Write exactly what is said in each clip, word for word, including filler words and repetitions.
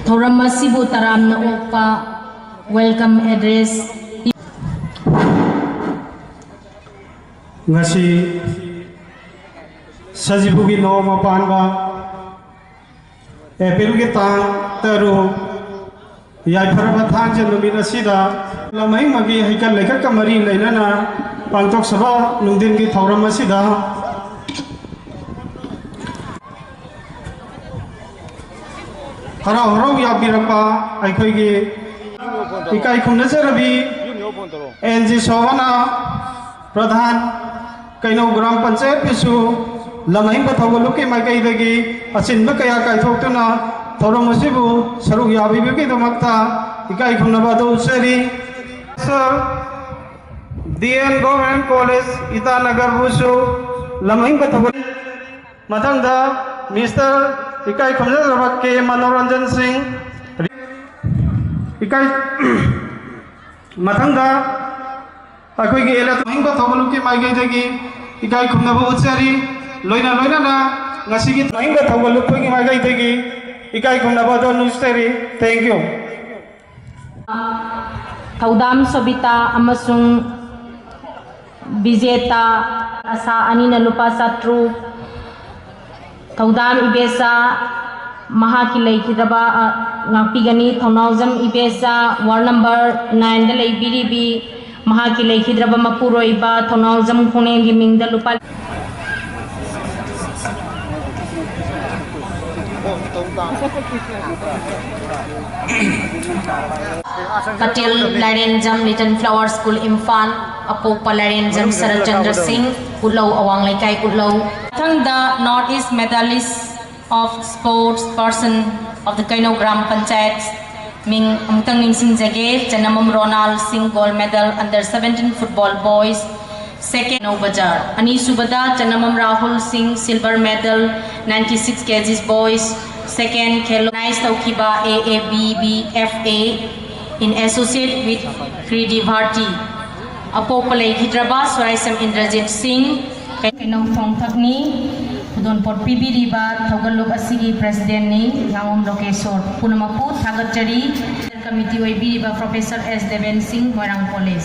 ꯊꯧꯔꯝ ꯑꯁꯤꯕꯨ ꯇꯔꯥꯝꯅ ꯑꯣꯛꯄ welcome address꯫ ꯉꯁꯤ ꯁꯖꯤꯕꯨꯒꯤ ꯅꯣꯡꯃ ꯄꯥꯟꯕ ꯑꯦꯄ꯭ꯔꯤꯜꯒꯤ ꯇꯥꯡ ꯇꯔꯨꯛ, ꯌꯥꯏꯐꯔꯕ ꯊꯥꯡꯖ ꯅꯨꯃꯤꯠ ꯑꯁꯤꯗ ꯂꯝ ꯑꯍꯤꯡꯕꯒꯤ ꯍꯩꯀꯠ ꯂꯩꯀꯠꯀ ꯃꯔꯤ ꯂꯩꯅꯅ ꯄꯥꯡꯊꯣꯛꯆꯕ ꯅꯨꯡꯊꯤꯟꯒꯤ ꯊꯧꯔꯝ ꯑꯁꯤꯗ ꯍꯔꯥꯎ ꯍꯔꯥꯎ ꯌꯥꯕꯤꯔꯛꯄ ꯑꯩꯈꯣꯏꯒꯤ ꯏꯀꯥꯏ ꯈꯨꯝꯅꯖꯔꯕꯤ ꯑꯦꯟ ꯖꯤ ꯁꯣꯕꯅ ꯄ꯭ꯔꯙꯥꯟ ꯀꯩꯅꯧ ꯒ꯭ꯔꯥꯝ ꯄꯟꯆꯥꯌꯠꯀꯤꯁꯨ ꯂꯝ ꯑꯍꯤꯡꯕ ꯊꯧꯒꯜꯂꯨꯞꯀꯤ ꯃꯥꯏꯀꯩꯗꯒꯤ ꯑꯆꯤꯟꯕ ꯀꯌꯥ ꯀꯥꯏꯊꯣꯛꯇꯨꯅ ꯊꯧꯔꯝ ꯑꯁꯤꯕꯨ ꯁꯔꯨꯛ ꯌꯥꯕꯤꯕꯒꯤꯗꯃꯛꯇ ꯏꯀꯥꯏ ꯈꯨꯝꯅꯕ ꯑꯗꯨ ꯎꯠꯆꯔꯤ꯫ Sir, D N government college ꯏꯇꯥꯅꯒꯔꯕꯨꯁꯨ ꯂꯝ ꯑꯍꯤꯡꯕ ꯊꯧꯒꯜ ꯃꯊꯪꯗ ꯃꯤꯁꯇꯔ ꯏꯀꯥꯏ ꯈꯨꯝꯅꯖꯕ ꯀꯦ ꯃꯅꯣꯔꯟꯖꯟ ꯁꯤꯡ ꯏꯀꯥꯏ ꯃꯊꯪꯗ ꯑꯩꯈꯣꯏꯒꯤ ꯑꯦꯂꯦꯠ ꯃꯍꯤꯡꯕ ꯊꯧꯒꯜꯂꯨꯞꯀꯤ ꯃꯥꯏꯀꯩꯗꯒꯤ ꯏꯀꯥꯏ ꯈꯨꯝꯅꯕ ꯎꯠꯆꯔꯤ꯫ ꯂꯣꯏꯅ ꯂꯣꯏꯅꯅ ꯉꯁꯤꯒꯤ ꯃꯍꯤꯡꯕ ꯊꯧꯒꯜꯂꯨꯞꯄꯒꯤ ꯃꯥꯏꯀꯩꯗꯒꯤ ꯏꯀꯥꯏ ꯈꯨꯝꯅꯕ ꯑꯗꯨ ꯎꯠꯆꯔꯤ꯫ Thank you꯫ ꯊꯧꯗꯥꯝ ꯁꯣꯕꯤꯇꯥ ꯑꯃꯁꯨꯡ ꯕꯤꯖꯦꯇꯥ ꯑꯁꯥ ꯑꯅꯤꯅ ꯂꯨꯄꯥ ꯆꯥꯇ꯭ꯔꯨꯛ, ꯊꯧꯗꯥꯝ ꯏꯕꯦꯆꯥ ꯃꯍꯥꯛꯀꯤ ꯂꯩꯈꯤꯗ꯭ꯔꯕ, ꯑ, ꯉꯥꯛꯄꯤꯒꯅꯤ꯫ ꯊꯧꯅꯥꯎꯖꯝ ꯏꯕꯦꯆꯥ, ward number nine ꯗ ꯂꯩꯕꯤꯔꯤꯕꯤ ꯃꯍꯥꯛꯀꯤ ꯂꯩꯈꯤꯗ꯭ꯔꯕ ꯃꯄꯨꯔꯣꯏꯕ ꯊꯧꯅꯥꯎꯖꯝ ꯈꯣꯡꯅꯦꯡꯒꯤ ꯃꯤꯡꯗ ꯂꯨꯄꯥ Patel ꯂꯥꯏꯔꯦꯟꯖꯝ, Little Flower School, Imphal, ꯑꯄꯣꯛꯄ ꯂꯥꯏꯔꯦꯟꯖꯝ Saratchandra ꯁꯤꯡ, ꯎꯠꯂꯧ, ꯑꯋꯥꯡ ꯂꯩꯀꯥꯏ, ꯎꯠꯂꯧ꯫ ꯃꯊꯪꯗ North East Medalist of Sports Person of the Keinou gram panchayat ꯃꯤꯡ ꯑꯃꯨꯛꯇꯪ ꯅꯤꯡꯁꯤꯡꯖꯒꯦ꯫ ꯆꯅꯃꯝ ꯔꯣꯅꯥꯜ ꯁꯤꯡ, gold medal, under seventeen football boys, second, ꯀꯩꯅꯧ ꯕꯖꯥꯔ꯫ ꯑꯅꯤꯁꯨꯕꯗ ꯆꯅꯃꯝ ꯔꯥꯍꯨꯜ ꯁꯤꯡ, silver medal, ninety six kgs boys, second, ꯈꯦꯂꯣ꯫ Organize ꯇꯧꯈꯤꯕ A A B B F A in associate with ꯀ꯭ꯔꯤꯗꯤ Bharti. ꯑꯄꯣꯛꯄ ꯂꯩꯈꯤꯗ꯭ꯔꯕ ꯁꯣꯔꯥꯏꯁꯝ ꯏꯟꯗ꯭ꯔꯖꯤꯠ ꯁꯤꯡ, ꯀꯩꯅꯧ ꯊꯣꯡꯊꯛꯅꯤ꯫ ꯈꯨꯗꯣꯜꯄꯣꯠ ꯄꯤꯕꯤꯔꯤꯕ ꯊꯧꯒꯜꯂꯨꯞ ꯑꯁꯤꯒꯤ presidentꯅꯤ, ꯉꯥꯉꯣꯝ ꯂꯣꯀꯦꯁꯣꯔ꯫ ꯄꯨꯝꯅꯃꯛꯄꯨ ꯊꯥꯒꯠꯆꯔꯤ꯫ Committee ꯑꯣꯏꯕꯤꯔꯤꯕ Professor S ꯗꯦꯕꯦꯟ ꯁꯤꯡ, ꯃꯣꯏꯔꯥꯡ College꯫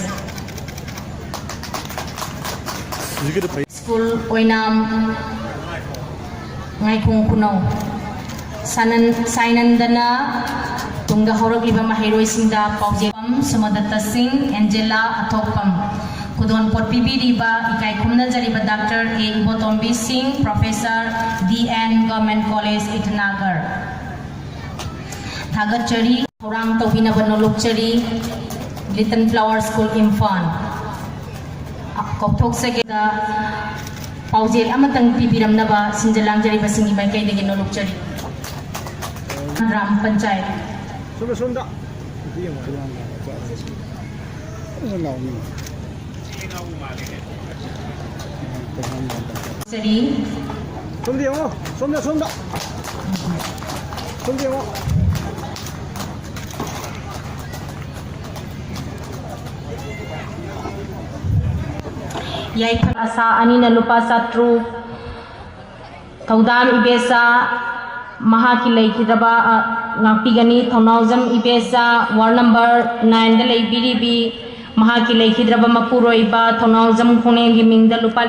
School ꯑꯣꯏꯅꯥꯝ, ꯉꯥꯏꯈꯣꯡ ꯈꯨꯅꯧ꯫ ꯁꯥꯅꯟ-, ꯁꯥꯏꯅꯟꯗꯅ ꯇꯨꯡꯗ ꯍꯧꯔꯛꯂꯤꯕ ꯃꯍꯩꯔꯣꯏꯁꯤꯡꯗ ꯄꯥꯎꯖꯦꯜ ꯁꯨꯃꯗꯠꯇ ꯁꯤꯡ, ꯑꯦꯟꯖꯦꯂꯥ ꯑꯊꯣꯛꯄꯝ꯫ ꯈꯨꯗꯣꯜꯄꯣꯠ ꯄꯤꯕꯤꯔꯤꯕ ꯏꯀꯥꯏ ꯈꯨꯝꯅꯖꯔꯤꯕ Doctor A ꯏꯕꯣꯇꯣꯝꯕꯤ ꯁꯤꯡ, Professor, D N Government College, ꯏꯇꯅꯥꯒꯔ꯫ ꯊꯥꯒꯠꯆꯔꯤ꯫ ꯊꯧꯔꯥꯡ ꯇꯧꯕꯤꯅꯕ ꯅꯣꯂꯨꯛꯆꯔꯤ꯫ Little Flower School, Imphal. ꯀꯧꯊꯣꯛꯆꯒꯦꯗ ꯄꯥꯎꯖꯦꯜ ꯑꯃꯇꯪ ꯄꯤꯕꯤꯔꯝꯅꯕ ꯁꯤꯟꯖ ꯂꯥꯡꯖꯔꯤꯕꯁꯤꯡꯒꯤ ꯃꯥꯏꯀꯩꯗꯒꯤ ꯅꯣꯂꯨꯛꯆꯔꯤ꯫ ꯒ꯭ꯔꯥꯝ ꯄꯟꯆꯥꯌꯠ꯫ ꯁꯣꯝꯗ, ꯁꯣꯝꯗ꯫ ꯁꯣꯝꯗ ꯂꯥꯎꯅꯤ꯫ ꯆꯔꯤ꯫ ꯁꯣꯝꯗ ꯌꯦꯡꯉꯣ, ꯁꯣꯝꯗ, ꯁꯣꯝꯗ꯫ ꯁꯣꯝꯗ ꯌꯦꯡꯉꯣ꯫ ꯌꯥꯏꯐ ꯑꯁꯥ ꯑꯅꯤꯅ ꯂꯨꯄꯥ ꯆꯥꯇ꯭ꯔꯨꯛ, ꯊꯧꯗꯥꯝ ꯏꯕꯦꯆꯥ ꯃꯍꯥꯛꯀꯤ ꯂꯩꯈꯤꯗ꯭ꯔꯕ, ꯑ, ꯉꯥꯛꯄꯤꯒꯅꯤ꯫ ꯊꯧꯅꯥꯎꯖꯝ ꯏꯕꯦꯆꯥ, ward number nineꯗ ꯂꯩꯕꯤꯔꯤꯕꯤ ꯃꯍꯥꯛꯀꯤ ꯂꯩꯈꯤꯗ꯭ꯔꯕ ꯃꯄꯨꯔꯣꯏꯕ ꯊꯧꯅꯥꯎꯖꯝ ꯈꯣꯡꯅꯦꯡꯒꯤ ꯃꯤꯡꯗ ꯂꯨꯄꯥ